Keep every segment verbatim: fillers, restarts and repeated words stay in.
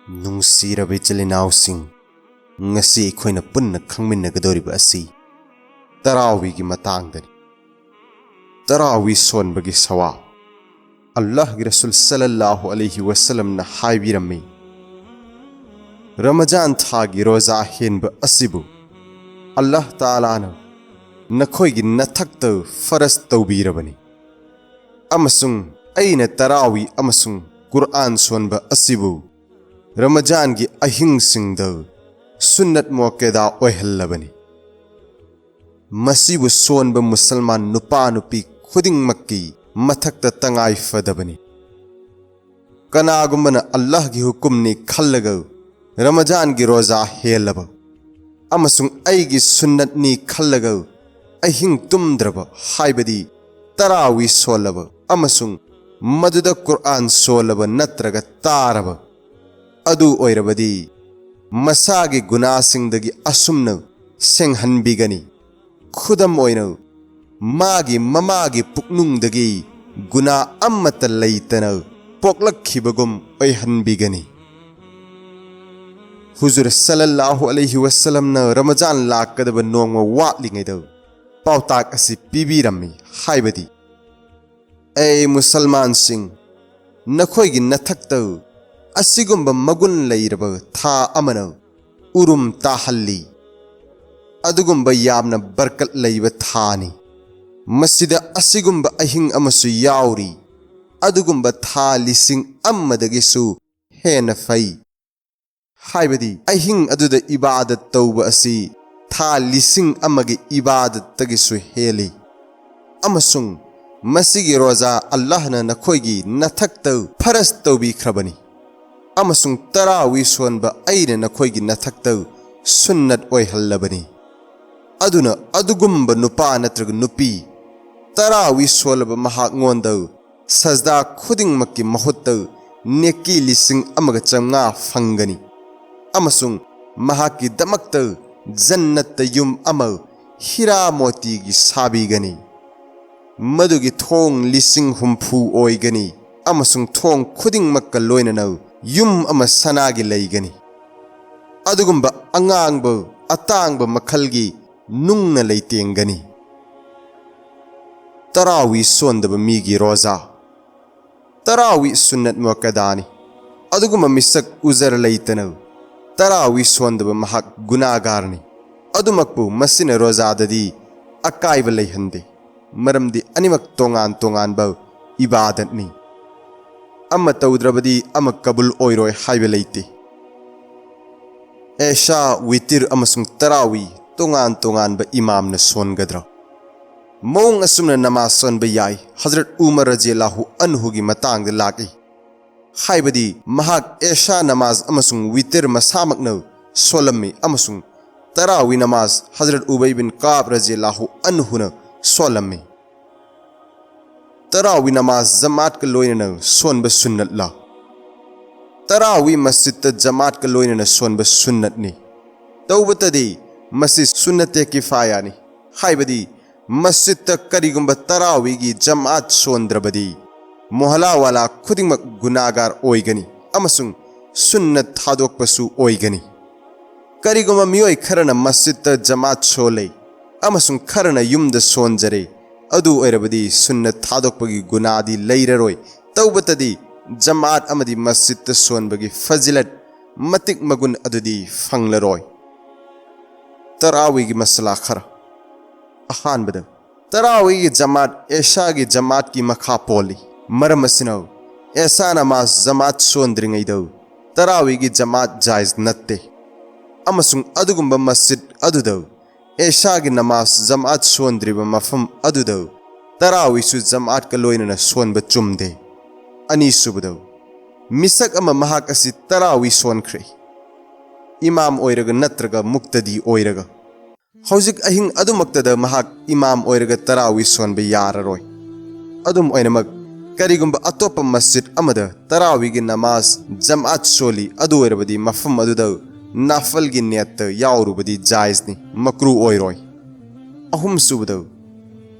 ꯅꯨꯡꯁꯤꯔꯕ ꯏꯆꯤꯜ ꯏꯅꯥꯎꯁꯤꯡ, ꯉꯁꯤ ꯑꯩꯈꯣꯏꯅ ꯄꯨꯟꯅ ꯈꯪꯃꯤꯟꯅꯒꯗꯧꯔꯤꯕ ꯑꯁꯤ ꯇꯔꯥꯋꯤꯒꯤ ꯃꯇꯥꯡꯗꯅꯤ꯫ ꯇꯔꯥꯋꯤ ꯁꯣꯟꯕꯒꯤ ꯁꯋꯥꯕ꯫ ꯑꯜꯂꯥꯍꯒꯤ ꯔꯁꯨꯜ ꯁꯜꯂꯜꯂꯥꯍꯨ ꯑꯂꯩꯍꯤ ꯋꯁꯜꯂꯝꯅ ꯍꯥꯏꯕꯤꯔꯝꯃꯤ, "ꯔꯃꯖꯥꯟ ꯊꯥꯒꯤ ꯔꯣꯖꯥ ꯍꯦꯟꯕ ꯑꯁꯤꯕꯨ ꯑꯜꯂꯥꯍ ꯇꯥꯂꯥꯅ ꯅꯈꯣꯏꯒꯤ ꯅꯊꯛꯇ ꯐꯔꯖ ꯇꯧꯕꯤꯔꯕꯅꯤ, ꯑꯃꯁꯨꯡ ꯑꯩꯅ ꯇꯔꯥꯋꯤ ꯑꯃꯁꯨꯡ ꯀꯨꯔꯑꯥꯟ ꯁꯣꯟꯕ ꯑꯁꯤꯕꯨ ꯔꯃꯖꯥꯟꯒꯤ ꯑꯍꯤꯡꯁꯤꯡꯗ ꯁꯨꯟꯅꯠ ꯃꯨꯑꯛꯀꯦꯗꯥ ꯑꯣꯏꯍꯜꯂꯕꯅꯤ꯫ ꯃꯁꯤꯕꯨ ꯁꯣꯟꯕ ꯃꯨꯁꯜꯃꯥꯟ ꯅꯨꯄꯥ ꯅꯨꯄꯤ ꯈꯨꯗꯤꯡꯃꯛꯀꯤ ꯃꯊꯛꯇ ꯇꯉꯥꯏ ꯐꯗꯕꯅꯤ꯫ ꯀꯅꯥꯒꯨꯝꯕꯅ ꯑꯜꯂꯥꯍꯒꯤ ꯍꯨꯀꯨꯝꯅꯤ ꯈꯜꯂꯒ ꯔꯃꯖꯥꯟꯒꯤ ꯔꯣꯖꯥ ꯍꯦꯜꯂꯕ ꯑꯃꯁꯨꯡ ꯑꯩꯒꯤ ꯁꯨꯟꯅꯠꯅꯤ ꯈꯜꯂꯒ ꯑꯍꯤꯡ ꯇꯨꯝꯗ꯭ꯔꯕ, ꯍꯥꯏꯕꯗꯤ ꯇꯔꯥꯋꯤ ꯁꯣꯜꯂꯕ ꯑꯃꯁꯨꯡ ꯃꯗꯨꯗ ꯀꯨꯔꯑꯥꯟ ꯁꯣꯜꯂꯕ ꯅꯠꯇ꯭ꯔꯒ ꯇꯥꯔꯕ, ꯑꯗꯨ ꯑꯣꯏꯔꯕꯗꯤ ꯃꯁꯥꯒꯤ ꯒꯨꯅꯥꯁꯤꯡꯗꯒꯤ ꯑꯁꯨꯝꯅ ꯁꯦꯡꯍꯟꯕꯤꯒꯅꯤ꯫ ꯈꯨꯗꯝ ꯑꯣꯏꯅ, ꯃꯥꯒꯤ ꯃꯃꯥꯒꯤ ꯄꯨꯛꯅꯨꯡꯗꯒꯤ ꯒꯨꯅꯥ ꯑꯃꯠꯇ ꯂꯩꯇꯅ ꯄꯣꯛꯂꯛꯈꯤꯕꯒꯨꯝ ꯑꯣꯏꯍꯟꯕꯤꯒꯅꯤ"꯫ ꯍꯨꯖꯨꯔ ꯁꯜꯂꯜꯂꯥꯍꯨ ꯑꯂꯩꯍꯤ ꯋꯁꯜꯂꯝꯅ ꯔꯃꯖꯥꯟ ꯂꯥꯛꯀꯗꯕ ꯅꯣꯡꯃ ꯋꯥꯠꯂꯤꯉꯩꯗ ꯄꯥꯎꯇꯥꯛ ꯑꯁꯤ ꯄꯤꯕꯤꯔꯝꯃꯤ, ꯍꯥꯏꯕꯗꯤ, "ꯑꯩ ꯃꯨꯁꯜꯃꯥꯟꯁꯤꯡ, ꯅꯈꯣꯏꯒꯤ ꯅꯊꯛꯇ ꯑꯁꯤꯒꯨꯝꯕ ꯃꯒꯨꯟ ꯂꯩꯔꯕ ꯊꯥ ꯑꯃꯅ ꯎꯔꯨꯝ ꯇꯥꯍꯜꯂꯤ꯫ ꯑꯗꯨꯒꯨꯝꯕ ꯌꯥꯝꯅ ꯕꯔꯀꯠ ꯂꯩꯕ ꯊꯥꯅꯤ꯫ ꯃꯁꯤꯗ ꯑꯁꯤꯒꯨꯝꯕ ꯑꯍꯤꯡ ꯑꯃꯁꯨ ꯌꯥꯎꯔꯤ꯫ ꯑꯗꯨꯒꯨꯝꯕ ꯊꯥ ꯂꯤꯁꯤꯡ ꯑꯃꯗꯒꯤꯁꯨ ꯍꯦꯟꯅ ꯐꯩ"꯫ ꯍꯥꯏꯕꯗꯤ, ꯑꯍꯤꯡ ꯑꯗꯨꯗ ꯏꯕꯥꯗꯠ ꯇꯧꯕ ꯑꯁꯤ ꯊꯥ ꯂꯤꯁꯤꯡ ꯑꯃꯒꯤ ꯏꯕꯥꯗꯠꯇꯒꯤꯁꯨ ꯍꯦꯜꯂꯤ꯫ ꯑꯃꯁꯨꯡ ꯃꯁꯤꯒꯤ ꯔꯣꯖꯥ ꯑꯜꯂꯥꯍꯅ ꯅꯈꯣꯏꯒꯤ ꯅꯊꯛꯇ ꯐꯔꯖ ꯇꯧꯕꯤꯈ꯭ꯔꯕꯅꯤ꯫ ꯑꯃꯁꯨꯡ ꯇꯔꯥꯋꯤ ꯁꯣꯟꯕ ꯑꯩꯅ ꯅꯈꯣꯏꯒꯤ ꯅꯊꯛꯇ ꯁꯨꯟꯅꯠ ꯑꯣꯏꯍꯜꯂꯕꯅꯤ꯫ ꯑꯗꯨꯅ ꯑꯗꯨꯒꯨꯝꯕ ꯅꯨꯄꯥ ꯅꯠꯇ꯭ꯔꯒ ꯅꯨꯄꯤ, ꯇꯔꯥꯋꯤ ꯁꯣꯜꯂꯕ ꯃꯍꯥꯛꯉꯣꯟꯗ ꯁꯖꯗꯥ ꯈꯨꯗꯤꯡꯃꯛꯀꯤ ꯃꯍꯨꯠꯇ ꯅꯦꯀꯤ ꯂꯤꯁꯤꯡ ꯑꯃꯒ ꯆꯥꯝꯃꯉꯥ ꯐꯪꯒꯅꯤ, ꯑꯃꯁꯨꯡ ꯃꯍꯥꯛꯀꯤꯗꯃꯛꯇ ꯖꯟꯅꯠꯇ ꯌꯨꯝ ꯑꯃ ꯍꯤꯔꯥ ꯃꯣꯇꯤꯒꯤ ꯁꯥꯕꯤꯒꯅꯤ꯫ ꯃꯗꯨꯒꯤ ꯊꯣꯡ ꯂꯤꯁꯤꯡ ꯍꯨꯝꯐꯨ ꯑꯣꯏꯒꯅꯤ, ꯑꯃꯁꯨꯡ ꯊꯣꯡ ꯈꯨꯗꯤꯡꯃꯛꯀ ꯂꯣꯏꯅꯅ ꯌꯨꯝ ꯑꯃ ꯁꯅꯥꯒꯤ ꯂꯩꯒꯅꯤ꯫ ꯑꯗꯨꯒꯨꯝꯕ ꯑꯉꯥꯡꯕ, ꯑꯇꯥꯡꯕ ꯃꯈꯜꯒꯤ ꯅꯨꯡꯅ ꯂꯩꯇꯦꯡꯒꯅꯤ꯫ ꯇꯔꯥꯋꯤ ꯁꯣꯟꯗꯕ ꯃꯤꯒꯤ ꯔꯣꯖꯥ꯫ ꯇꯔꯥꯋꯤ ꯁꯨꯟꯅꯠ ꯃꯨꯑꯛꯀꯗꯥꯅꯤ꯫ ꯑꯗꯨꯒꯨꯝꯕ ꯃꯤꯁꯛ ꯎꯖꯔ ꯂꯩꯇꯅ ꯇꯔꯥꯋꯤ ꯁꯣꯟꯗꯕ ꯃꯍꯥꯛ ꯒꯨꯅꯥꯒꯥꯔꯅꯤ꯫ ꯑꯗꯨꯃꯛꯄꯨ ꯃꯁꯤꯅ ꯔꯣꯖꯥꯗꯗꯤ ꯑꯀꯥꯏꯕ ꯂꯩꯍꯟꯗꯦ, ꯃꯔꯝꯗꯤ ꯑꯅꯤꯃꯛ ꯇꯣꯉꯥꯟ ꯇꯣꯉꯥꯟꯕ ꯏꯕꯥꯗꯠꯅꯤ꯫ ꯑꯃ ꯇꯧꯗ꯭ꯔꯕꯗꯤ ꯑꯃ ꯀꯕꯨꯜ ꯑꯣꯏꯔꯣꯏ ꯍꯥꯏꯕ ꯂꯩꯇꯦ꯫ ꯑꯦꯁꯥ, ꯋꯤꯇꯤꯔ ꯑꯃꯁꯨꯡ ꯇꯔꯥꯋꯤ ꯇꯣꯉꯥꯟ ꯇꯣꯉꯥꯟꯕ ꯏꯃꯥꯝꯅ ꯁꯣꯟꯒꯗ꯭ꯔꯥ? ꯃꯑꯣꯡ ꯑꯁꯨꯝꯅ ꯅꯃꯥꯖ ꯁꯣꯟꯕ ꯌꯥꯏ꯫ ꯍꯖꯔꯠ ꯎꯃꯔ ꯔꯖꯤꯌꯜꯂꯥꯍꯨ ꯑꯟꯍꯨꯒꯤ ꯃꯇꯥꯡꯗ ꯂꯥꯛꯏ, ꯍꯥꯏꯕꯗꯤ ꯃꯍꯥꯛ ꯑꯦꯁꯥ ꯅꯃꯥꯖ ꯑꯃꯁꯨꯡ ꯋꯤꯇꯤꯔ ꯃꯁꯥꯃꯛꯅ ꯁꯣꯜꯂꯝꯃꯤ ꯑꯃꯁꯨꯡ ꯇꯔꯥꯋꯤ ꯅꯃꯥꯖ ꯍꯖꯔꯠ ꯎꯕꯩ ꯕꯤꯟ ꯀꯥꯕ ꯔꯖꯤꯌꯜꯂꯥꯍꯨ ꯑꯟꯍꯨꯅ ꯁꯣꯜꯂꯝꯃꯤ꯫ ꯇꯔꯥꯋꯤ ꯅꯃꯥꯖ ꯖꯃꯥꯠꯀ ꯂꯣꯏꯅꯅ ꯁꯣꯟꯕ ꯁꯨꯟꯅꯠꯂꯥ? ꯇꯔꯥꯋꯤ ꯃꯁꯖꯤꯗꯇ ꯖꯃꯥꯠꯀ ꯂꯣꯏꯅꯅ ꯁꯣꯟꯕ ꯁꯨꯟꯅꯠꯅꯤ꯫ ꯇꯧꯕꯇꯗꯤ ꯃꯁꯤ ꯁꯨꯟꯅꯇꯦ ꯀꯤꯐꯥꯌꯥꯅꯤ, ꯍꯥꯏꯕꯗꯤ ꯃꯁꯖꯤꯗꯇ ꯀꯔꯤꯒꯨꯝꯕ ꯇꯔꯥꯋꯤꯒꯤ ꯖꯃꯥꯠ ꯁꯣꯟꯗ꯭ꯔꯕꯗꯤ ꯃꯣꯍꯂꯥꯋꯥꯂꯥ ꯈꯨꯗꯤꯡꯃꯛ ꯒꯨꯅꯥꯒꯥꯔ ꯑꯣꯏꯒꯅꯤ ꯑꯃꯁꯨꯡ ꯁꯨꯟꯅꯠ ꯊꯥꯗꯣꯛꯄꯁꯨ ꯑꯣꯏꯒꯅꯤ꯫ ꯀꯔꯤꯒꯨꯝꯕ ꯃꯤꯑꯣꯏ ꯈꯔꯅ ꯃꯁꯖꯤꯗꯇ ꯖꯃꯥꯠ ꯁꯣꯜꯂꯦ ꯑꯃꯁꯨꯡ ꯈꯔꯅ ꯌꯨꯝꯗ ꯁꯣꯟꯖꯔꯦ, ꯑꯗꯨ ꯑꯣꯏꯔꯕꯗꯤ ꯁꯨꯟꯅꯠ ꯊꯥꯗꯣꯛꯄꯒꯤ ꯒꯨꯅꯥꯗꯤ ꯂꯩꯔꯔꯣꯏ꯫ ꯇꯧꯕꯇꯗꯤ ꯖꯃꯥꯠ ꯑꯃꯗꯤ ꯃꯁꯖꯤꯗꯇ ꯁꯣꯟꯕꯒꯤ ꯐꯖꯤꯂꯠ, ꯃꯇꯤꯛ ꯃꯒꯨꯟ ꯑꯗꯨꯗꯤ ꯐꯪꯂꯔꯣꯏ꯫ ꯇꯔꯥꯋꯤꯒꯤ ꯃꯁꯂꯥ ꯈꯔ꯫ ꯑꯍꯥꯟꯕꯗ, ꯇꯔꯥꯋꯤꯒꯤ ꯖꯃꯥꯠ ꯑꯦꯁꯥꯒꯤ ꯖꯃꯥꯠꯀꯤ ꯃꯈꯥ ꯄꯣꯜꯂꯤ꯫ ꯃꯔꯝ ꯑꯁꯤꯅ, ꯑꯦꯁꯥ ꯅꯃꯥꯖ ꯖꯃꯥꯠ ꯁꯣꯟꯗ꯭ꯔꯤꯉꯩꯗ ꯇꯔꯥꯋꯤꯒꯤ ꯖꯃꯥꯠ ꯖꯥꯏꯖ ꯅꯠꯇꯦ, ꯑꯃꯁꯨꯡ ꯑꯗꯨꯒꯨꯝꯕ ꯃꯁꯖꯤꯗ ꯑꯗꯨꯗ ꯑꯦꯁꯥꯒꯤ ꯅꯃꯥꯖ ꯖꯃꯥꯠ ꯁꯣꯟꯗ꯭ꯔꯤꯕ ꯃꯐꯝ ꯑꯗꯨꯗ ꯇꯔꯥꯋꯤꯁꯨ ꯖꯃꯥꯠꯀ ꯂꯣꯏꯅꯅ ꯁꯣꯟꯕ ꯆꯨꯝꯗꯦ꯫ ꯑꯅꯤꯁꯨꯕꯗ, ꯃꯤꯁꯛ ꯑꯃ ꯃꯍꯥꯛ ꯑꯁꯤ ꯇꯔꯥꯋꯤ ꯁꯣꯟꯈ꯭ꯔꯦ, ꯏꯃꯥꯝ ꯑꯣꯏꯔꯒ ꯅꯠꯇ꯭ꯔꯒ ꯃꯨꯛꯇꯗꯤ ꯑꯣꯏꯔꯒ꯫ ꯍꯧꯖꯤꯛ ꯑꯍꯤꯡ ꯑꯗꯨꯃꯛꯇꯗ ꯃꯍꯥꯛ ꯏꯃꯥꯝ ꯑꯣꯏꯔꯒ ꯇꯔꯥꯋꯤ ꯁꯣꯟꯕ ꯌꯥꯔꯔꯣꯏ꯫ ꯑꯗꯨꯝ ꯑꯣꯏꯅꯃꯛ, ꯀꯔꯤꯒꯨꯝꯕ ꯑꯇꯣꯞꯄ ꯃꯁꯖꯤꯗ ꯑꯃꯗ ꯇꯔꯥꯋꯤꯒꯤ ꯅꯃꯥꯖ ꯖꯃꯥꯠ ꯁꯣꯜꯂꯤ, ꯑꯗꯨ ꯑꯣꯏꯔꯕꯗꯤ ꯃꯐꯝ ꯑꯗꯨꯗ ꯅꯥꯐꯜꯒꯤ ꯅꯤꯌꯠꯇ ꯌꯥꯎꯔꯨꯕꯗꯤ ꯖꯥꯏꯖꯅꯤ, ꯃꯀ꯭ꯔꯨ ꯑꯣꯏꯔꯣꯏ꯫ ꯑꯍꯨꯝꯁꯨꯕꯗ,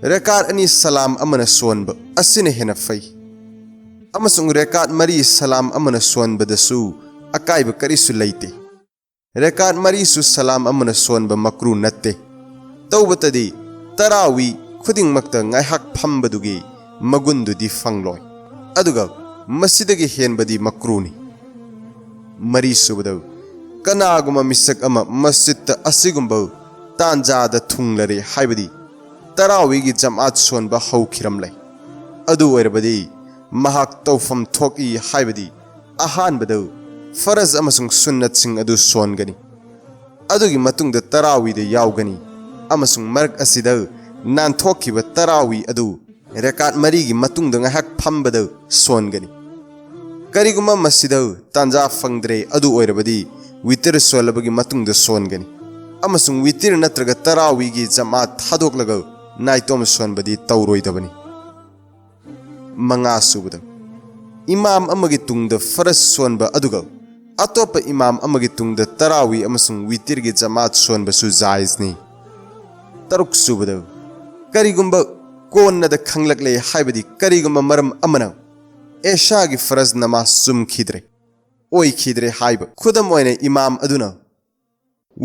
ꯔꯀꯥꯠ ꯑꯅꯤ ꯁꯂꯥꯝ ꯑꯃꯅ ꯁꯣꯟꯕ ꯑꯁꯤꯅ ꯍꯦꯟꯅ ꯐꯩ꯫ ꯑꯃꯁꯨꯡ ꯔꯦꯀꯥꯠ ꯃꯔꯤ ꯁꯂꯥꯝ ꯑꯃꯅ ꯁꯣꯟꯕꯗꯁꯨ ꯑꯀꯥꯏꯕ ꯀꯔꯤꯁꯨ ꯂꯩꯇꯦ꯫ ꯔꯦꯀꯥꯠ ꯃꯔꯤꯁꯨ ꯁꯂꯥꯝ ꯑꯃꯅ ꯁꯣꯟꯕ ꯃꯀ꯭ꯔꯨ ꯅꯠꯇꯦ꯫ ꯇꯧꯕꯇꯗꯤ ꯇꯔꯥꯋꯤ ꯈꯨꯗꯤꯡꯃꯛꯇ ꯉꯥꯏꯍꯥꯛ ꯐꯝꯕꯗꯨꯒꯤ ꯃꯒꯨꯟꯗꯨꯗꯤ ꯐꯪꯂꯣꯏ꯫ ꯑꯗꯨꯒ ꯃꯁꯤꯗꯒꯤ ꯍꯦꯟꯕꯗꯤ ꯃꯀ꯭ꯔꯨꯅꯤ꯫ ꯃꯔꯤꯁꯨꯕꯗ, ꯀꯅꯥꯒꯨꯝꯕ ꯃꯤꯁꯛ ꯑꯃ ꯃꯁꯖꯤꯗꯇ ꯑꯁꯤꯒꯨꯝꯕ ꯇꯥꯟꯖꯥꯗ ꯊꯨꯡꯂꯔꯦ ꯍꯥꯏꯕꯗꯤ ꯇꯔꯥꯋꯤꯒꯤ ꯖꯃꯥꯠ ꯁꯣꯟꯕ ꯍꯧꯈꯤꯔꯝꯂꯦ꯫ ꯑꯗꯨ ꯑꯣꯏꯔꯕꯗꯤ ꯃꯍꯥꯛ ꯇꯧꯐꯝ ꯊꯣꯛꯏ ꯍꯥꯏꯕꯗꯤ ꯑꯍꯥꯟꯕꯗ ꯐꯔꯖ ꯑꯃꯁꯨꯡ ꯁꯨꯟꯅꯠꯁꯤꯡ ꯑꯗꯨ ꯁꯣꯟꯒꯅꯤ꯫ ꯑꯗꯨꯒꯤ ꯃꯇꯨꯡꯗ ꯇꯔꯥꯋꯤꯗ ꯌꯥꯎꯒꯅꯤ ꯑꯃꯁꯨꯡ ꯃꯔꯛ ꯑꯁꯤꯗ ꯅꯥꯟꯊꯣꯛꯈꯤꯕ ꯇꯔꯥꯋꯤ ꯑꯗꯨ ꯔꯦꯀꯥꯠ ꯃꯔꯤꯒꯤ ꯃꯇꯨꯡꯗ ꯉꯥꯏꯍꯥꯛ ꯐꯝꯕꯗ ꯁꯣꯟꯒꯅꯤ꯫ ꯀꯔꯤꯒꯨꯝꯕ ꯃꯁꯤꯗ ꯇꯥꯟꯖꯥ ꯐꯪꯗ꯭ꯔꯦ ꯑꯗꯨ ꯑꯣꯏꯔꯕꯗꯤ ꯋꯤꯇꯤꯔ ꯁꯣꯜꯂꯕꯒꯤ ꯃꯇꯨꯡꯗ ꯁꯣꯟꯒꯅꯤ ꯑꯃꯁꯨꯡ ꯋꯤꯇꯤꯔ ꯅꯠꯇ꯭ꯔꯒ ꯇꯔꯥꯋꯤꯒꯤ ꯖꯃꯥꯠ ꯊꯥꯗꯣꯛꯂꯒ ꯅꯥꯏꯇꯣꯝ ꯁꯣꯟꯕꯗꯤ ꯇꯧꯔꯣꯏꯗꯕꯅꯤ꯫ ꯃꯉꯥ ꯁꯨꯕꯗ, ꯏꯃꯥꯝ ꯑꯃꯒꯤ ꯇꯨꯡꯗ ꯐꯔꯖ ꯁꯣꯟꯕ ꯑꯗꯨꯒ ꯑꯇꯣꯞꯄ ꯏꯃꯥꯝ ꯑꯃꯒꯤ ꯇꯨꯡꯗ ꯇꯔꯥꯋꯤ ꯑꯃꯁꯨꯡ ꯋꯤꯇꯤꯔꯒꯤ ꯖꯃꯥꯠ ꯁꯣꯟꯕꯁꯨ ꯖꯥꯏꯖꯅꯤ꯫ ꯇꯔꯨꯛ ꯁꯨꯕꯗ, ꯀꯔꯤꯒꯨꯝꯕ ꯀꯣꯟꯅꯗ ꯈꯪꯂꯛꯂꯦ ꯍꯥꯏꯕꯗꯤ ꯀꯔꯤꯒꯨꯝꯕ ꯃꯔꯝ ꯑꯃꯅ ꯑꯦꯁꯥꯒꯤ ꯐꯔꯖ ꯅꯃꯥꯖ ꯆꯨꯝꯈꯤꯗ꯭ꯔꯦ, ꯑꯣꯏꯈꯤꯗ꯭ꯔꯦ ꯍꯥꯏꯕ, ꯈꯨꯗꯝ ꯑꯣꯏꯅ ꯏꯃꯥꯝ ꯑꯗꯨꯅ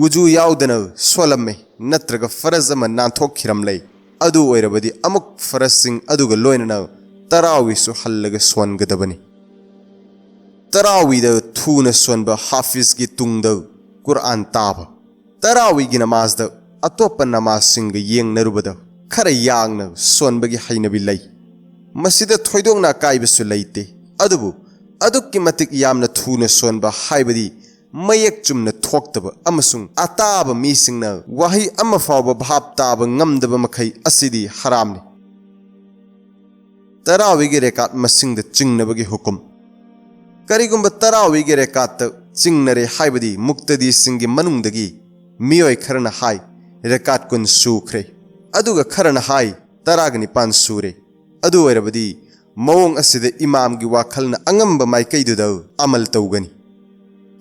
ꯋꯨꯖꯨ ꯌꯥꯎꯗꯅ ꯁꯣꯜꯂꯝꯃꯦ ꯅꯠꯇ꯭ꯔꯒ ꯐꯔꯖ ꯑꯃ ꯅꯥꯟꯊꯣꯛꯈꯤꯔꯝꯂꯦ, ꯑꯗꯨ ꯑꯣꯏꯔꯕꯗꯤ ꯑꯃꯨꯛ ꯐꯔꯖꯁꯤꯡ ꯑꯗꯨꯒ ꯂꯣꯏꯅꯅ ꯇꯔꯥꯋꯤꯁꯨ ꯍꯜꯂꯒ ꯁꯣꯟꯒꯗꯕꯅꯤ꯫ ꯇꯔꯥꯋꯤꯗ ꯊꯨꯅ ꯁꯣꯟꯕ ꯍꯥꯐꯤꯖꯒꯤ ꯇꯨꯡꯗ ꯀꯨꯔꯑꯥꯟ ꯇꯥꯕ꯫ ꯇꯔꯥꯋꯤꯒꯤ ꯅꯃꯥꯖꯗ ꯑꯇꯣꯞꯄ ꯅꯃꯥꯖꯁꯤꯡꯒ ꯌꯦꯡꯅꯔꯨꯕꯗ ꯈꯔ ꯌꯥꯡꯅ ꯁꯣꯟꯕꯒꯤ ꯍꯩꯅꯕꯤ ꯂꯩ꯫ ꯃꯁꯤꯗ ꯊꯣꯏꯗꯣꯛꯅ ꯑꯀꯥꯏꯕꯁꯨ ꯂꯩꯇꯦ꯫ ꯑꯗꯨꯕꯨ ꯑꯗꯨꯛꯀꯤ ꯃꯇꯤꯛ ꯌꯥꯝꯅ ꯊꯨꯅ ꯁꯣꯟꯕ ꯍꯥꯏꯕꯗꯤ ꯃꯌꯦꯛ ꯆꯨꯝꯅ ꯊꯣꯛꯇꯕ ꯑꯃꯁꯨꯡ ꯑꯇꯥꯕ ꯃꯤꯁꯤꯡꯅ ꯋꯥꯍꯩ ꯑꯃ ꯐꯥꯎꯕ ꯚꯥꯞ ꯇꯥꯕ ꯉꯝꯗꯕ ꯃꯈꯩ ꯑꯁꯤꯗꯤ ꯍꯔꯥꯝꯅꯤ꯫ ꯇꯔꯥꯋꯤꯒꯤ ꯔꯦꯀꯥꯠ ꯃꯁꯤꯡꯗ ꯆꯤꯡꯅꯕꯒꯤ ꯍꯨꯀꯨꯝ꯫ ꯀꯔꯤꯒꯨꯝꯕ ꯇꯔꯥꯋꯤꯒꯤ ꯔꯦꯀꯥꯠꯇ ꯆꯤꯡꯅꯔꯦ ꯍꯥꯏꯕꯗꯤ ꯃꯨꯛꯇꯗꯤꯁꯤꯡꯒꯤ ꯃꯅꯨꯡꯗꯒꯤ ꯃꯤꯑꯣꯏ ꯈꯔꯅ ꯍꯥꯏ, "ꯔꯦꯀꯥꯠ ꯀꯨꯟ ꯁꯨꯈ꯭ꯔꯦ"꯫ ꯑꯗꯨꯒ ꯈꯔꯅ ꯍꯥꯏ, "ꯇꯔꯥꯒ ꯅꯤꯄꯥꯟ ꯁꯨꯔꯦ"꯫ ꯑꯗꯨ ꯑꯣꯏꯔꯕꯗꯤ ꯃꯑꯣꯡ ꯑꯁꯤꯗ ꯏꯃꯥꯝꯒꯤ ꯋꯥꯈꯜꯅ ꯑꯉꯝꯕ ꯃꯥꯏꯀꯩꯗꯨꯗ ꯑꯃꯜ ꯇꯧꯒꯅꯤ꯫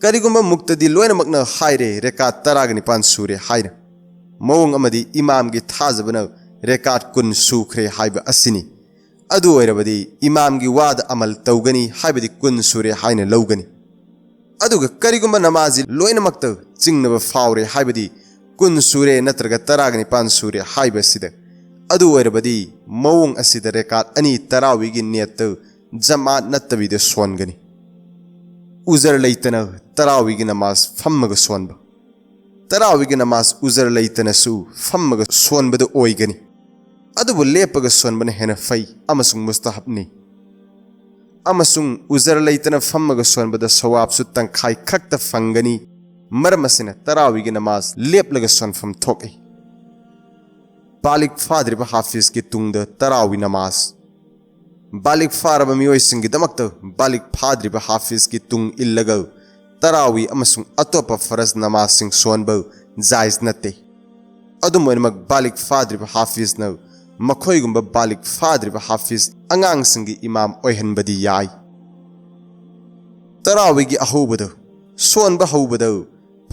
ꯀꯔꯤꯒꯨꯝꯕ ꯃꯨꯛꯇꯗꯤ ꯂꯣꯏꯅꯃꯛꯅ ꯍꯥꯏꯔꯦ, "ꯔꯦꯀꯥꯠ ꯇꯔꯥꯒ ꯅꯤꯄꯥꯟ ꯁꯨꯔꯦ" ꯍꯥꯏꯅ, ꯃꯑꯣꯡ ꯑꯃꯗꯤ ꯏꯃꯥꯝꯒꯤ ꯊꯥꯖꯕꯅ ꯔꯦꯀꯥꯠ ꯀꯨꯟ ꯁꯨꯈ꯭ꯔꯦ ꯍꯥꯏꯕ ꯑꯁꯤꯅꯤ꯫ ꯑꯗꯨ ꯑꯣꯏꯔꯕꯗꯤ ꯏꯃꯥꯝꯒꯤ ꯋꯥꯗ ꯑꯃꯜ ꯇꯧꯒꯅꯤ, ꯍꯥꯏꯕꯗꯤ ꯀꯨꯟ ꯁꯨꯔꯦ ꯍꯥꯏꯅ ꯂꯧꯒꯅꯤ꯫ ꯑꯗꯨꯒ ꯀꯔꯤꯒꯨꯝꯕ ꯅꯃꯥꯖꯤ ꯂꯣꯏꯅꯃꯛꯇ ꯆꯤꯡꯅꯕ ꯐꯥꯎꯔꯦ, ꯍꯥꯏꯕꯗꯤ ꯀꯨꯟ ꯁꯨꯔꯦ ꯅꯠꯇ꯭ꯔꯒ ꯇꯔꯥꯒ ꯅꯤꯄꯥꯟ ꯁꯨꯔꯦ ꯍꯥꯏꯕꯁꯤꯗ, ꯑꯗꯨ ꯑꯣꯏꯔꯕꯗꯤ ꯃꯑꯣꯡ ꯑꯁꯤꯗ ꯔꯦꯀꯥꯠ ꯑꯅꯤ ꯇꯔꯥꯋꯤꯒꯤ ꯅꯤꯌꯠꯇ ꯖꯃꯥꯠ ꯅꯠꯇꯕꯤꯗ ꯁꯣꯟꯒꯅꯤ꯫ ꯎꯖꯔ ꯂꯩꯇꯅ ꯇꯔꯥꯋꯤꯒꯤ ꯅꯃꯥꯖ ꯐꯝꯃꯒ ꯁꯣꯟꯕ꯫ ꯇꯔꯥꯋꯤꯒꯤ ꯅꯃꯥꯖ ꯎꯖꯔ ꯂꯩꯇꯅꯁꯨ ꯐꯝꯃꯒ ꯁꯣꯟꯕꯗ ꯑꯣꯏꯒꯅꯤ꯫ ꯑꯗꯨꯕꯨ ꯂꯦꯞꯄꯒ ꯁꯣꯟꯕꯅ ꯍꯦꯟꯅ ꯐꯩ ꯑꯃꯁꯨꯡ ꯃꯨꯁꯇꯍꯕꯅꯤ꯫ ꯑꯃꯁꯨꯡ ꯎꯖꯔ ꯂꯩꯇꯅ ꯐꯝꯃꯒ ꯁꯣꯟꯕꯗ ꯁꯋꯥꯕꯁꯨ ꯇꯪꯈꯥꯏ ꯈꯛꯇ ꯐꯪꯒꯅꯤ꯫ ꯃꯔꯝ ꯑꯁꯤꯅ ꯇꯔꯥꯋꯤꯒꯤ ꯅꯃꯥꯖ ꯂꯦꯞꯂꯒ ꯁꯣꯟꯐꯝ ꯊꯣꯛꯏ꯫ ꯕꯥꯂꯤꯛ ꯐꯥꯗ꯭ꯔꯤꯕ ꯍꯥꯐꯤꯖꯀꯤ ꯇꯨꯡꯗ ꯇꯔꯥꯋꯤ ꯅꯃꯥꯖ꯫ ꯕꯥꯂꯤꯛ ꯐꯥꯔꯕ ꯃꯤꯑꯣꯏꯁꯤꯡꯒꯤꯗꯃꯛꯇ ꯕꯥꯂꯤꯛ ꯐꯥꯗ꯭ꯔꯤꯕ ꯍꯥꯐꯤꯖꯀꯤ ꯇꯨꯡ ꯏꯜꯂꯒ ꯇꯔꯥꯋꯤ ꯑꯃꯁꯨꯡ ꯑꯇꯣꯞꯄ ꯐꯔꯖ ꯅꯃꯥꯖꯁꯤꯡ ꯁꯣꯟꯕ ꯖꯥꯏꯖ ꯅꯠꯇꯦ꯫ ꯑꯗꯨꯝ ꯑꯣꯏꯅꯃꯛ, ꯕꯥꯂꯤꯛ ꯐꯥꯗ꯭ꯔꯤꯕ ꯍꯥꯐꯤꯖꯅ ꯃꯈꯣꯏꯒꯨꯝꯕ ꯕꯥꯂꯤꯛ ꯐꯥꯗ꯭ꯔꯤꯕ ꯍꯥꯐꯤꯖ ꯑꯉꯥꯡꯁꯤꯡꯒꯤ ꯏꯃꯥꯝ ꯑꯣꯏꯍꯟꯕꯗꯤ ꯌꯥꯏ꯫ ꯇꯔꯥꯋꯤꯒꯤ ꯑꯍꯧꯕꯗ, ꯁꯣꯟꯕ ꯍꯧꯕꯗ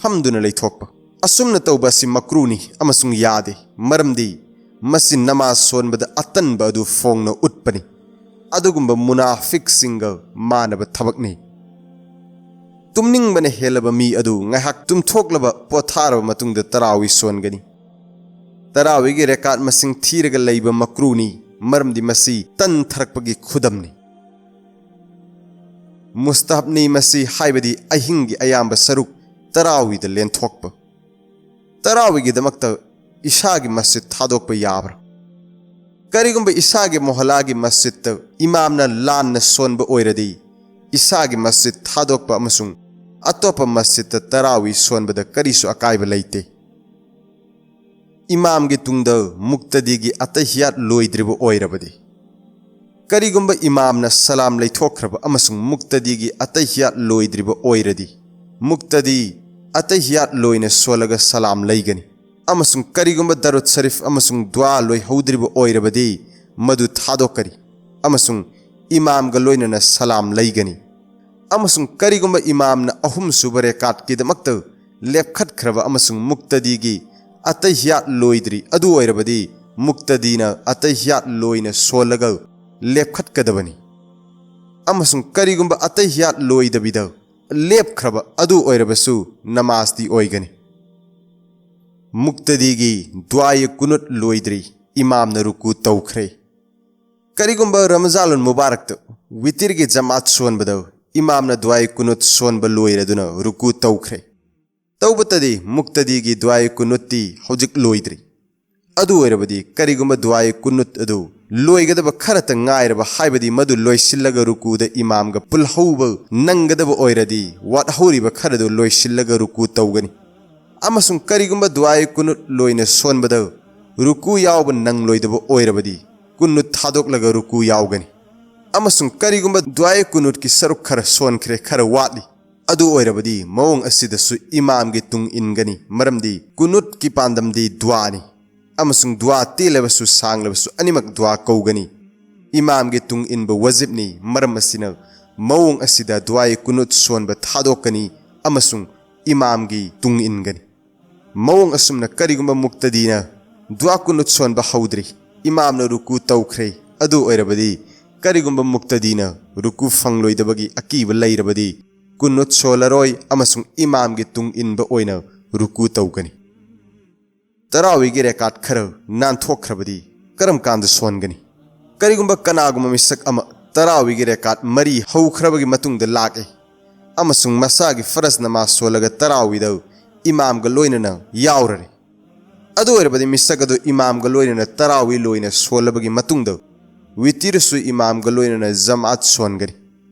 ꯐꯝꯗꯨꯅ ꯂꯩꯊꯣꯛꯄ꯫ ꯑꯁꯨꯝꯅ ꯇꯧꯕ ꯑꯁꯤ ꯃꯀ꯭ꯔꯨꯅꯤ ꯑꯃꯁꯨꯡ ꯌꯥꯗꯦ, ꯃꯔꯝꯗꯤ ꯃꯁꯤ ꯅꯃꯥꯖ ꯁꯣꯟꯕꯗ ꯑꯇꯟꯕ ꯑꯗꯨ ꯐꯣꯡꯅ ꯎꯠꯄꯅꯤ꯫ ꯑꯗꯨꯒꯨꯝꯕ ꯃꯨꯅꯥꯐꯤꯛꯁꯤꯡꯒ ꯃꯥꯟꯅꯕ ꯊꯕꯛꯅꯤ꯫ ꯇꯨꯝꯅꯤꯡꯕꯅ ꯍꯦꯜꯂꯕ ꯃꯤ ꯑꯗꯨ ꯉꯥꯏꯍꯥꯛ ꯇꯨꯝꯊꯣꯛꯂꯕ ꯄꯣꯊꯥꯔꯕ ꯃꯇꯨꯡꯗ ꯇꯔꯥꯋꯤ ꯁꯣꯟꯒꯅꯤ꯫ ꯇꯔꯥꯋꯤꯒꯤ ꯔꯦꯀꯥꯠ ꯃꯁꯤꯡ ꯊꯤꯔꯒ ꯂꯩꯕ ꯃꯀ꯭ꯔꯨꯅꯤ, ꯃꯔꯝꯗꯤ ꯃꯁꯤ ꯇꯟꯊꯔꯛꯄꯒꯤ ꯈꯨꯗꯝꯅꯤ꯫ ꯃꯨꯁꯇꯍꯕꯅꯤ ꯃꯁꯤ, ꯍꯥꯏꯕꯗꯤ ꯑꯍꯤꯡꯒꯤ ꯑꯌꯥꯝꯕ ꯁꯔꯨꯛ ꯇꯔꯥꯋꯤꯗ ꯂꯦꯟꯊꯣꯛꯄ꯫ ꯇꯔꯥꯋꯤꯒꯤꯗꯃꯛꯇ ꯏꯁꯥꯒꯤ ꯃꯁꯖꯤꯗ ꯊꯥꯗꯣꯛꯄ ꯌꯥꯕ꯭ꯔꯥ? ꯀꯔꯤꯒꯨꯝꯕ ꯏꯁꯥꯒꯤ ꯃꯣꯍꯂꯥꯒꯤ ꯃꯁꯖꯤꯗꯇ ꯏꯃꯥꯝꯅ ꯂꯥꯟꯅ ꯁꯣꯟꯕ ꯑꯣꯏꯔꯗꯤ, ꯏꯁꯥꯒꯤ ꯃꯁꯖꯤꯗ ꯊꯥꯗꯣꯛꯄ ꯑꯃꯁꯨꯡ ꯑꯇꯣꯞꯄ ꯃꯁꯖꯤꯗꯇ ꯇꯔꯥꯋꯤ ꯁꯣꯟꯕꯗ ꯀꯔꯤꯁꯨ ꯑꯀꯥꯏꯕ ꯂꯩꯇꯦ꯫ ꯏꯃꯥꯝꯒꯤ ꯇꯨꯡꯗ ꯃꯨꯛꯇꯗꯤꯒꯤ ꯑꯇꯍꯤꯌꯥꯠ ꯂꯣꯏꯗ꯭ꯔꯤꯕ ꯑꯣꯏꯔꯕꯗꯤ, ꯀꯔꯤꯒꯨꯝꯕ ꯏꯃꯥꯝꯅ ꯁꯂꯥꯝ ꯂꯩꯊꯣꯛꯈ꯭ꯔꯕ ꯑꯃꯁꯨꯡ ꯃꯨꯛꯇꯗꯤꯒꯤ ꯑꯇꯍꯤꯌꯥꯠ ꯂꯣꯏꯗ꯭ꯔꯤꯕ ꯑꯣꯏꯔꯗꯤ, ꯃꯨꯛꯇꯗꯤ ꯑꯇꯍꯤꯌꯥꯠ ꯂꯣꯏꯅ ꯁꯣꯜꯂꯒ ꯁꯂꯥꯝ ꯂꯩꯒꯅꯤ, ꯑꯃꯁꯨꯡ ꯀꯔꯤꯒꯨꯝꯕ ꯗꯔꯨꯗ ꯁꯔꯤꯐ ꯑꯃꯁꯨꯡ ꯗꯨꯋꯥ ꯂꯣꯏꯍꯧꯗ꯭ꯔꯤꯕ ꯑꯣꯏꯔꯕꯗꯤ, ꯃꯗꯨ ꯊꯥꯗꯣꯛꯀꯅꯤ ꯑꯃꯁꯨꯡ ꯏꯃꯥꯝꯒ ꯂꯣꯏꯅꯅ ꯁꯂꯥꯝ ꯂꯩꯒꯅꯤ꯫ ꯑꯃꯁꯨꯡ ꯀꯔꯤꯒꯨꯝꯕ ꯏꯃꯥꯝꯅ ꯑꯍꯨꯝꯁꯨꯕ ꯔꯦꯀꯥꯠꯀꯤꯗꯃꯛꯇ ꯂꯦꯞꯈꯠꯈ꯭ꯔꯕ ꯑꯃꯁꯨꯡ ꯃꯨꯛꯇꯗꯤꯒꯤ ꯑꯇꯍꯤꯌꯥꯠ ꯂꯣꯏꯗ꯭ꯔꯤ, ꯑꯗꯨ ꯑꯣꯏꯔꯕꯗꯤ ꯃꯨꯛꯇꯗꯤꯅ ꯑꯇꯍꯤꯌꯥꯠ ꯂꯣꯏꯅ ꯁꯣꯜꯂꯒ ꯂꯦꯞꯈꯠꯀꯗꯕꯅꯤ꯫ ꯑꯃꯁꯨꯡ ꯀꯔꯤꯒꯨꯝꯕ ꯑꯇꯍꯤꯌꯥꯠ ꯂꯣꯏꯗꯕꯤꯗ ꯂꯦꯞꯈ꯭ꯔꯕ ꯑꯗꯨ ꯑꯣꯏꯔꯕꯁꯨ ꯅꯃꯥꯖꯇꯤ ꯑꯣꯏꯒꯅꯤ꯫ ꯃꯨꯛꯇꯗꯤꯒꯤ ꯗꯨꯋꯥꯌꯦ ꯀꯨꯅꯨꯠ ꯂꯣꯏꯗ꯭ꯔꯤ, ꯏꯃꯥꯝꯅ ꯔꯨꯀꯨ ꯇꯧꯈ꯭ꯔꯦ꯫ ꯀꯔꯤꯒꯨꯝꯕ ꯔꯃꯖꯥꯂꯨꯟ ꯃꯨꯕꯥꯔꯛꯇ ꯋꯤꯇꯤꯔꯒꯤ ꯖꯃꯥꯠ ꯁꯣꯟꯕꯗ ꯏꯃꯥꯝꯅ ꯗꯨꯋꯥꯌꯦ ꯀꯨꯅꯨꯠ ꯁꯣꯟꯕ ꯂꯣꯏꯔꯗꯨꯅ ꯔꯨꯀꯨ ꯇꯧꯈ꯭ꯔꯦ꯫ ꯇꯧꯕꯇꯗꯤ ꯃꯨꯛꯇꯗꯤꯒꯤ ꯗꯨꯋꯥꯌꯦ ꯀꯨꯅꯨꯠꯇꯤ ꯍꯧꯖꯤꯛ ꯂꯣꯏꯗ꯭ꯔꯤ꯫ ꯑꯗꯨ ꯑꯣꯏꯔꯕꯗꯤ ꯀꯔꯤꯒꯨꯝꯕ ꯗꯨꯋꯥꯌꯦ ꯀꯨꯅꯨꯠ ꯑꯗꯨ ꯂꯣꯏꯒꯗꯕ ꯈꯔꯇ ꯉꯥꯏꯔꯕ, ꯍꯥꯏꯕꯗꯤ ꯃꯗꯨ ꯂꯣꯏꯁꯤꯜꯂꯒ ꯔꯨꯀꯨꯗ ꯏꯃꯥꯝꯒ ꯄꯨꯜꯍꯧꯕ ꯅꯪꯒꯗꯕ ꯑꯣꯏꯔꯗꯤ, ꯋꯥꯠꯍꯧꯔꯤꯕ ꯈꯔꯗꯨ ꯂꯣꯏꯁꯤꯜꯂꯒ ꯔꯨꯀꯨ ꯇꯧꯒꯅꯤ꯫ ꯑꯃꯁꯨꯡ ꯀꯔꯤꯒꯨꯝꯕ ꯗꯨꯋꯥꯌꯦ ꯀꯨꯅꯨꯠ ꯂꯣꯏꯅ ꯁꯣꯟꯕꯗ ꯔꯨꯀꯨ ꯌꯥꯎꯕ ꯅꯪꯂꯣꯏꯗꯕ ꯑꯣꯏꯔꯕꯗꯤ, ꯀꯨꯅꯨꯠ ꯊꯥꯗꯣꯛꯂꯒ ꯔꯨꯀꯨ ꯌꯥꯎꯒꯅꯤ꯫ ꯑꯃꯁꯨꯡ ꯀꯔꯤꯒꯨꯝꯕ ꯗꯨꯋꯥꯌꯦ ꯀꯨꯅꯨꯠꯀꯤ ꯁꯔꯨꯛ ꯈꯔ ꯁꯣꯟꯈ꯭ꯔꯦ, ꯈꯔ ꯋꯥꯠꯂꯤ, ꯑꯗꯨ ꯑꯣꯏꯔꯕꯗꯤ ꯃꯑꯣꯡ ꯑꯁꯤꯗꯁꯨ ꯏꯃꯥꯝꯒꯤ ꯇꯨꯡ ꯏꯟꯒꯅꯤ, ꯃꯔꯝꯗꯤ ꯀꯨꯅꯨꯠꯀꯤ ꯄꯥꯟꯗꯝꯗꯤ ꯗꯨꯋꯥꯅꯤ꯫ ꯑꯃꯁꯨꯡ ꯗꯨꯋꯥ ꯇꯦꯜꯂꯕꯁꯨ ꯁꯥꯡꯂꯕꯁꯨ ꯑꯅꯤꯃꯛ ꯗꯨꯋꯥ ꯀꯧꯒꯅꯤ꯫ ꯏꯃꯥꯝꯒꯤ ꯇꯨꯡ ꯏꯟꯕ ꯋꯥꯖꯤꯕꯅꯤ, ꯃꯔꯝ ꯑꯁꯤꯅ ꯃꯑꯣꯡ ꯑꯁꯤꯗ ꯗꯨꯋꯥꯌꯦ ꯀꯨꯅꯨꯠ ꯁꯣꯟꯕ ꯊꯥꯗꯣꯛꯀꯅꯤ ꯑꯃꯁꯨꯡ ꯏꯃꯥꯝꯒꯤ ꯇꯨꯡ ꯏꯟꯒꯅꯤ꯫ ꯃꯑꯣꯡ ꯑꯁꯨꯝꯅ ꯀꯔꯤꯒꯨꯝꯕ ꯃꯨꯛꯇꯗꯤꯅ ꯗꯨꯋꯥ ꯀꯨꯅꯨꯠ ꯁꯣꯟꯕ ꯍꯧꯗ꯭ꯔꯤ, ꯏꯃꯥꯝꯅ ꯔꯨꯀꯨ ꯇꯧꯈ꯭ꯔꯦ, ꯑꯗꯨ ꯑꯣꯏꯔꯕꯗꯤ ꯀꯔꯤꯒꯨꯝꯕ ꯃꯨꯛꯇꯗꯤꯅ ꯔꯨꯀꯨ ꯐꯪꯂꯣꯏꯗꯕꯒꯤ ꯑꯀꯤꯕ ꯂꯩꯔꯕꯗꯤ, ꯀꯨꯅꯨꯠ ꯁꯣꯜꯂꯔꯣꯏ ꯑꯃꯁꯨꯡ ꯏꯃꯥꯝꯒꯤ ꯇꯨꯡ ꯏꯟꯕ ꯑꯣꯏꯅ ꯔꯨꯀꯨ ꯇꯧꯒꯅꯤ꯫ ꯇꯔꯥꯋꯤꯒꯤ ꯔꯦꯀꯥꯠ ꯈꯔ ꯅꯥꯟꯊꯣꯛꯈ꯭ꯔꯕꯗꯤ ꯀꯔꯝ ꯀꯥꯟꯗ ꯁꯣꯟꯒꯅꯤ? ꯀꯔꯤꯒꯨꯝꯕ ꯀꯅꯥꯒꯨꯝꯕ ꯃꯤꯁꯛ ꯑꯃ ꯇꯔꯥꯋꯤꯒꯤ ꯔꯦꯀꯥꯠ ꯃꯔꯤ ꯍꯧꯈ꯭ꯔꯕꯒꯤ ꯃꯇꯨꯡꯗ ꯂꯥꯛꯑꯦ ꯑꯃꯁꯨꯡ ꯃꯁꯥꯒꯤ ꯐꯔꯖ ꯅꯃꯥꯖ ꯁꯣꯜꯂꯒ ꯇꯔꯥꯋꯤꯗ ꯏꯃꯥꯝꯒ ꯂꯣꯏꯅꯅ ꯌꯥꯎꯔꯔꯦ, ꯑꯗꯨ ꯑꯣꯏꯔꯕꯗꯤ ꯃꯤꯁꯛ ꯑꯗꯨ ꯏꯃꯥꯝꯒ ꯂꯣꯏꯅꯅ ꯇꯔꯥꯋꯤ ꯂꯣꯏꯅ ꯁꯣꯜꯂꯕꯒꯤ ꯃꯇꯨꯡꯗ ꯋꯤꯇꯤꯔꯁꯨ ꯏꯃꯥꯝꯒ ꯂꯣꯏꯅꯅ ꯖꯃꯥꯠ ꯁꯣꯟꯒꯅꯤ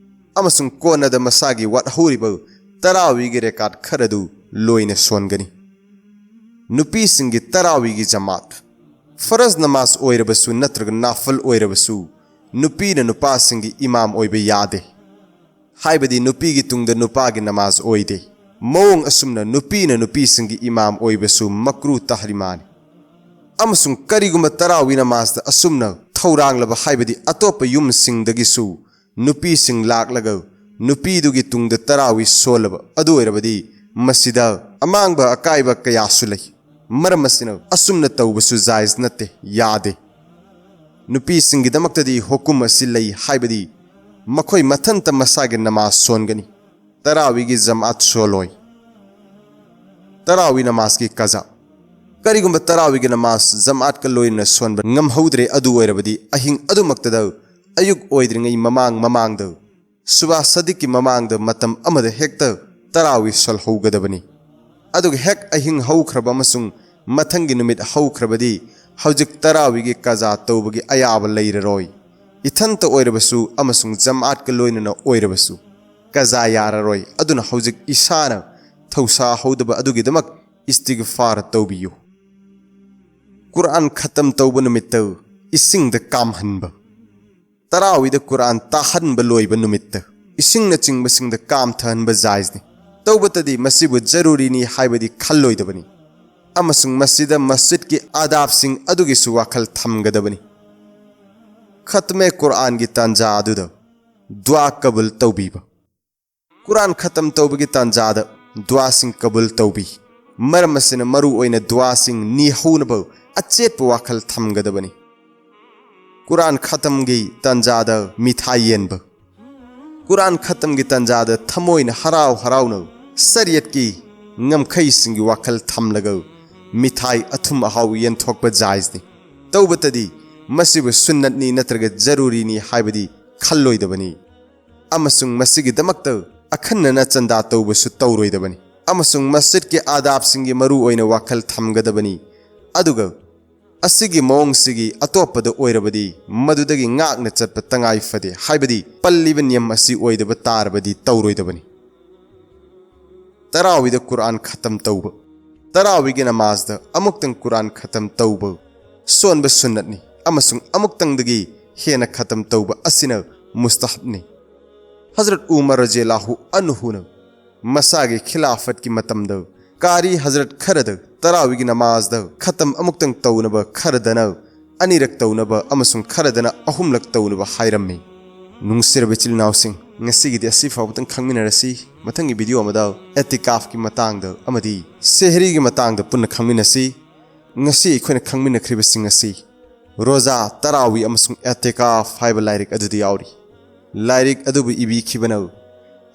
ꯑꯃꯁꯨꯡ ꯀꯣꯟꯅꯗ ꯃꯁꯥꯒꯤ ꯋꯥꯠꯍꯧꯔꯤꯕ ꯇꯔꯥꯋꯤꯒꯤ ꯔꯦꯀꯥꯠ ꯈꯔꯗꯨ ꯂꯣꯏꯅ ꯁꯣꯟꯒꯅꯤ꯫ ꯅꯨꯄꯤꯁꯤꯡꯒꯤ ꯇꯔꯥꯋꯤꯒꯤ ꯖꯃꯥꯠ꯫ ꯐꯔꯖ ꯅꯃꯥꯖ ꯑꯣꯏꯔꯕꯁꯨ ꯅꯠꯇ꯭ꯔꯒ ꯅꯥꯐꯜ ꯑꯣꯏꯔꯕꯁꯨ, ꯅꯨꯄꯤꯅ ꯅꯨꯄꯥꯁꯤꯡꯒꯤ ꯏꯃꯥꯝ ꯑꯣꯏꯕ ꯌꯥꯗꯦ꯫ ꯍꯥꯏꯕꯗꯤ ꯅꯨꯄꯤꯒꯤ ꯇꯨꯡꯗ ꯅꯨꯄꯥꯒꯤ ꯅꯃꯥꯖ ꯑꯣꯏꯗꯦ꯫ ꯃꯑꯣꯡ ꯑꯁꯨꯝꯅ ꯅꯨꯄꯤꯅ ꯅꯨꯄꯤꯁꯤꯡꯒꯤ ꯏꯃꯥꯝ ꯑꯣꯏꯕꯁꯨ ꯃꯀ꯭ꯔꯨ ꯇꯍꯔꯤꯃꯥꯅꯤ꯫ ꯑꯃꯁꯨꯡ ꯀꯔꯤꯒꯨꯝꯕ ꯇꯔꯥꯋꯤ ꯅꯃꯥꯖꯇ ꯑꯁꯨꯝꯅ ꯊꯧꯔꯥꯡꯂꯕ, ꯍꯥꯏꯕꯗꯤ ꯑꯇꯣꯞꯄ ꯌꯨꯝꯁꯤꯡꯗꯒꯤꯁꯨ ꯅꯨꯄꯤꯁꯤꯡ ꯂꯥꯛꯂꯒ ꯅꯨꯄꯤꯗꯨꯒꯤ ꯇꯨꯡꯗ ꯇꯔꯥꯋꯤ ꯁꯣꯜꯂꯕ, ꯑꯗꯨ ꯑꯣꯏꯔꯕꯗꯤ ꯃꯁꯤꯗ ꯑꯃꯥꯡꯕ ꯑꯀꯥꯏꯕ ꯀꯌꯥꯁꯨ ꯂꯩ꯫ ꯃꯔꯝ ꯑꯁꯤꯅ ꯑꯁꯨꯝꯅ ꯇꯧꯕꯁꯨ ꯖꯥꯏꯖ ꯅꯠꯇꯦ, ꯌꯥꯗꯦ꯫ ꯅꯨꯄꯤꯁꯤꯡꯒꯤꯗꯃꯛꯇꯗꯤ ꯍꯨꯀꯨꯝ ꯑꯁꯤ ꯂꯩ, ꯍꯥꯏꯕꯗꯤ ꯃꯈꯣꯏ ꯃꯊꯟꯇ ꯃꯁꯥꯒꯤ ꯅꯃꯥꯖ ꯁꯣꯟꯒꯅꯤ, ꯇꯔꯥꯋꯤꯒꯤ ꯖꯃꯥꯠ ꯁꯣꯜꯂꯣꯏ꯫ ꯇꯔꯥꯋꯤ ꯅꯃꯥꯖꯀꯤ ꯀꯖꯥ꯫ ꯀꯔꯤꯒꯨꯝꯕ ꯇꯔꯥꯋꯤꯒꯤ ꯅꯃꯥꯖ ꯖꯃꯥꯠꯀ ꯂꯣꯏꯅꯅ ꯁꯣꯟꯕ ꯉꯝꯍꯧꯗ꯭ꯔꯦ, ꯑꯗꯨ ꯑꯣꯏꯔꯕꯗꯤ ꯑꯍꯤꯡ ꯑꯗꯨꯃꯛꯇꯗ, ꯑꯌꯨꯛ ꯑꯣꯏꯗ꯭ꯔꯤꯉꯩ ꯃꯃꯥꯡ ꯃꯃꯥꯡꯗ, ꯁꯨꯕꯥ ꯁꯗꯤꯛꯀꯤ ꯃꯃꯥꯡꯗ ꯃꯇꯝ ꯑꯃꯗ ꯍꯦꯛꯇ ꯇꯔꯥꯋꯤ ꯁꯣꯜꯍꯧꯒꯗꯕꯅꯤ꯫ ꯑꯗꯨꯒ ꯍꯦꯛ ꯑꯍꯤꯡ ꯍꯧꯈ꯭ꯔꯕ ꯑꯃꯁꯨꯡ ꯃꯊꯪꯒꯤ ꯅꯨꯃꯤꯠ ꯍꯧꯈ꯭ꯔꯕꯗꯤ, ꯍꯧꯖꯤꯛ ꯇꯔꯥꯋꯤꯒꯤ ꯀꯖꯥ ꯇꯧꯕꯒꯤ ꯑꯌꯥꯕ ꯂꯩꯔꯔꯣꯏ꯫ ꯏꯊꯟꯇ ꯑꯣꯏꯔꯕꯁꯨ ꯑꯃꯁꯨꯡ ꯖꯃꯥꯠꯀ ꯂꯣꯏꯅꯅ ꯑꯣꯏꯔꯕꯁꯨ ꯀꯖꯥ ꯌꯥꯔꯔꯣꯏ꯫ ꯑꯗꯨꯅ ꯍꯧꯖꯤꯛ ꯏꯁꯥꯅ ꯊꯧꯁꯥ ꯍꯧꯗꯕ ꯑꯗꯨꯒꯤꯗꯃꯛ ꯏꯁꯇꯤꯒꯐꯥꯔ ꯇꯧꯕꯤꯌꯨ꯫ ꯀꯨꯔꯥꯟ ꯈꯇꯝ ꯇꯧꯕ ꯅꯨꯃꯤꯠꯇ ꯏꯁꯤꯡꯗ ꯀꯥꯝꯍꯟꯕ꯫ ꯇꯔꯥꯋꯤꯗ ꯀꯨꯔꯥꯟ ꯇꯥꯍꯟꯕ ꯂꯣꯏꯕ ꯅꯨꯃꯤꯠꯇ ꯏꯁꯤꯡꯅꯆꯤꯡꯕꯁꯤꯡꯗ ꯀꯥꯝꯊꯍꯟꯕ ꯖꯥꯏꯖꯅꯤ꯫ ꯇꯧꯕꯇꯗꯤ ꯃꯁꯤꯕꯨ ꯖꯔꯨꯔꯤꯅꯤ ꯍꯥꯏꯕꯗꯤ ꯈꯜꯂꯣꯏꯗꯕꯅꯤ, ꯑꯃꯁꯨꯡ ꯃꯁꯤꯗ ꯃꯁꯖꯤꯗꯀꯤ ꯑꯥꯗꯥꯕꯁꯤꯡ ꯑꯗꯨꯒꯤꯁꯨ ꯋꯥꯈꯜ ꯊꯝꯒꯗꯕꯅꯤ꯫ ꯈꯠꯃꯦ ꯀꯨꯔꯥꯟꯒꯤ ꯇꯥꯟꯖꯥ ꯑꯗꯨꯗ ꯗꯨꯋꯥ ꯀꯕꯨꯜ ꯇꯧꯕꯤꯕ꯫ ꯀꯨꯔꯥꯟ ꯈꯇꯝ ꯇꯧꯕꯒꯤ ꯇꯥꯟꯖꯥꯗ ꯗꯨꯋꯥꯁꯤꯡ ꯀꯕꯨꯜ ꯇꯧꯕꯤ꯫ ꯃꯔꯝ ꯑꯁꯤꯅ ꯃꯔꯨ ꯑꯣꯏꯅ ꯗꯨꯋꯥꯁꯤꯡ ꯅꯤꯍꯧꯅꯕ ꯑꯆꯦꯠꯄ ꯋꯥꯈꯜ ꯊꯝꯒꯗꯕꯅꯤ꯫ ꯀꯨꯔꯥꯟ ꯈꯇꯝꯒꯤ ꯇꯥꯟꯖꯥꯗ ꯃꯤꯊꯥꯏ ꯌꯦꯟꯕ꯫ ꯀꯨꯔꯥꯟ ꯈꯇꯝꯒꯤ ꯇꯥꯟꯖꯥꯗ ꯊꯃꯣꯏꯅ ꯍꯔꯥꯎ ꯍꯔꯥꯎꯅ ꯁꯔꯤꯌꯠꯀꯤ ꯉꯝꯈꯩꯁꯤꯡꯒꯤ ꯋꯥꯈꯜ ꯊꯝꯂꯒ ꯃꯤꯊꯥꯏ ꯑꯊꯨꯝ ꯑꯍꯥꯎ ꯌꯦꯟꯊꯣꯛꯄ ꯖꯥꯏꯖꯅꯤ꯫ ꯇꯧꯕꯇꯗꯤ ꯃꯁꯤꯕꯨ ꯁꯨꯟꯅꯠꯅꯤ ꯅꯠꯇ꯭ꯔꯒ ꯖꯔꯨꯔꯤꯅꯤ ꯍꯥꯏꯕꯗꯤ ꯈꯜꯂꯣꯏꯗꯕꯅꯤ, ꯑꯃꯁꯨꯡ ꯃꯁꯤꯒꯤꯗꯃꯛꯇ ꯑꯈꯟꯅꯅ ꯆꯟꯗꯥ ꯇꯧꯕꯁꯨ ꯇꯧꯔꯣꯏꯗꯕꯅꯤ, ꯑꯃꯁꯨꯡ ꯃꯁꯖꯤꯗꯀꯤ ꯑꯥꯗꯥꯕꯁꯤꯡꯒꯤ ꯃꯔꯨ ꯑꯣꯏꯅ ꯋꯥꯈꯜ ꯊꯝꯒꯗꯕꯅꯤ꯫ ꯑꯗꯨꯒ ꯑꯁꯤꯒꯤ ꯃꯑꯣꯡꯁꯤꯒꯤ ꯑꯇꯣꯞꯄꯗ ꯑꯣꯏꯔꯕꯗꯤ ꯃꯗꯨꯗꯒꯤ ꯉꯥꯛꯅ ꯆꯠꯄ ꯇꯉꯥꯏ ꯐꯗꯦ, ꯍꯥꯏꯕꯗꯤ ꯄꯜꯂꯤꯕ ꯅꯤꯌꯝ ꯑꯁꯤ ꯑꯣꯏꯗꯕ ꯇꯥꯔꯕꯗꯤ ꯇꯧꯔꯣꯏꯗꯕꯅꯤ꯫ ꯇꯔꯥꯋꯤꯗ ꯀꯨꯔꯥꯟ ꯈꯇꯝ ꯇꯧꯕ꯫ ꯇꯔꯥꯋꯤꯒꯤ ꯅꯃꯥꯖꯗ ꯑꯃꯨꯛꯇꯪ ꯀꯨꯔꯥꯟ ꯈꯇꯝ ꯇꯧꯕ ꯁꯣꯟꯕ ꯁꯨꯟꯅꯠꯅꯤ, ꯑꯃꯁꯨꯡ ꯑꯃꯨꯛꯇꯪꯗꯒꯤ ꯍꯦꯟꯅ ꯈꯇꯝ ꯇꯧꯕ ꯑꯁꯤꯅ ꯃꯨꯁꯇꯍꯕꯅꯤ꯫ ꯍꯖꯔꯠ ꯎꯃꯔ ꯔꯖꯤꯌꯜꯂꯥꯍꯨ ꯑꯟꯍꯨꯅ ꯃꯁꯥꯒꯤ ꯈꯤꯂꯥꯐꯠꯀꯤ ꯃꯇꯝꯗ ꯀꯥꯔꯤ ꯍꯖꯔꯠ ꯈꯔꯗ ꯇꯔꯥꯋꯤꯒꯤ ꯅꯃꯥꯖꯗ ꯈꯇꯝ ꯑꯃꯨꯛꯇꯪ ꯇꯧꯅꯕ, ꯈꯔꯗꯅ ꯑꯅꯤꯔꯛ ꯇꯧꯅꯕ ꯑꯃꯁꯨꯡ ꯈꯔꯗꯅ ꯑꯍꯨꯝꯂꯛ ꯇꯧꯅꯕ ꯍꯥꯏꯔꯝꯃꯤ꯫ ꯅꯨꯡꯁꯤꯔꯕ ꯏꯆꯤꯜ ꯏꯅꯥꯎꯁꯤꯡ, ꯉꯁꯤꯒꯤꯗꯤ ꯑꯁꯤ ꯐꯥꯎꯕꯗꯪ ꯈꯪꯃꯤꯟꯅꯔꯁꯤ꯫ ꯃꯊꯪꯒꯤ ꯚꯤꯗꯤꯑꯣ ꯑꯃꯗ ꯑꯦꯇꯤꯀꯥꯐꯀꯤ ꯃꯇꯥꯡꯗ ꯑꯃꯗꯤ ꯁꯦꯍꯔꯤꯒꯤ ꯃꯇꯥꯡꯗ ꯄꯨꯟꯅ ꯈꯪꯃꯤꯟꯅꯁꯤ꯫ ꯉꯁꯤ ꯑꯩꯈꯣꯏꯅ ꯈꯪꯃꯤꯟꯅꯈ꯭ꯔꯤꯕꯁꯤꯡ ꯑꯁꯤ ꯔꯣꯖꯥ, ꯇꯔꯥꯋꯤ ꯑꯃꯁꯨꯡ ꯑꯦꯇꯦꯀꯥꯐ ꯍꯥꯏꯕ ꯂꯥꯏꯔꯤꯛ ꯑꯗꯨꯗ ꯌꯥꯎꯔꯤ꯫ ꯂꯥꯏꯔꯤꯛ ꯑꯗꯨꯕꯨ ꯏꯕꯤꯈꯤꯕꯅ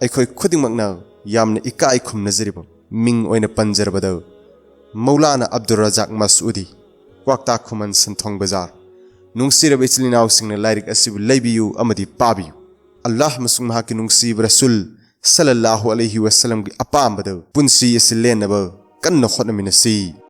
ꯑꯩꯈꯣꯏ ꯈꯨꯗꯤꯡꯃꯛꯅ ꯌꯥꯝꯅ ꯏꯀꯥꯏ ꯈꯨꯝꯅꯖꯔꯤꯕ ꯃꯤꯡ ꯑꯣꯏꯅ ꯄꯟꯖꯔꯕꯗ ꯃꯧꯂꯥꯅꯥ ꯑꯕꯗꯨꯔ ꯔꯖꯥꯛ ꯃꯁꯎꯗꯤ, ꯀ꯭ꯋꯥꯛꯇꯥ ꯈꯨꯃꯟ, ꯁꯤꯟꯊꯣꯡ ꯕꯖꯥꯔ꯫ ꯅꯨꯡꯁꯤꯔꯕ ꯏꯆꯤꯜ ꯏꯅꯥꯎꯁꯤꯡꯅ ꯂꯥꯏꯔꯤꯛ ꯑꯁꯤꯕꯨ ꯂꯩꯕꯤꯌꯨ ꯑꯃꯗꯤ ꯄꯥꯕꯤꯌꯨ꯫ ꯑꯜꯂꯥꯍ ꯑꯃꯁꯨꯡ ꯃꯍꯥꯛꯀꯤ ꯅꯨꯡꯁꯤꯕ ꯔꯁꯨꯜ ꯁꯜꯂꯜꯂꯥꯍꯨ ꯑꯂꯩꯍꯤ ꯋꯥꯁꯜꯂꯝꯒꯤ ꯑꯄꯥꯝꯕꯗ ꯄꯨꯟꯁꯤ ꯑꯁꯤ ꯂꯦꯟꯅꯕ ꯀꯟꯅ ꯍꯣꯠꯅꯃꯤꯟꯅꯁꯤ꯫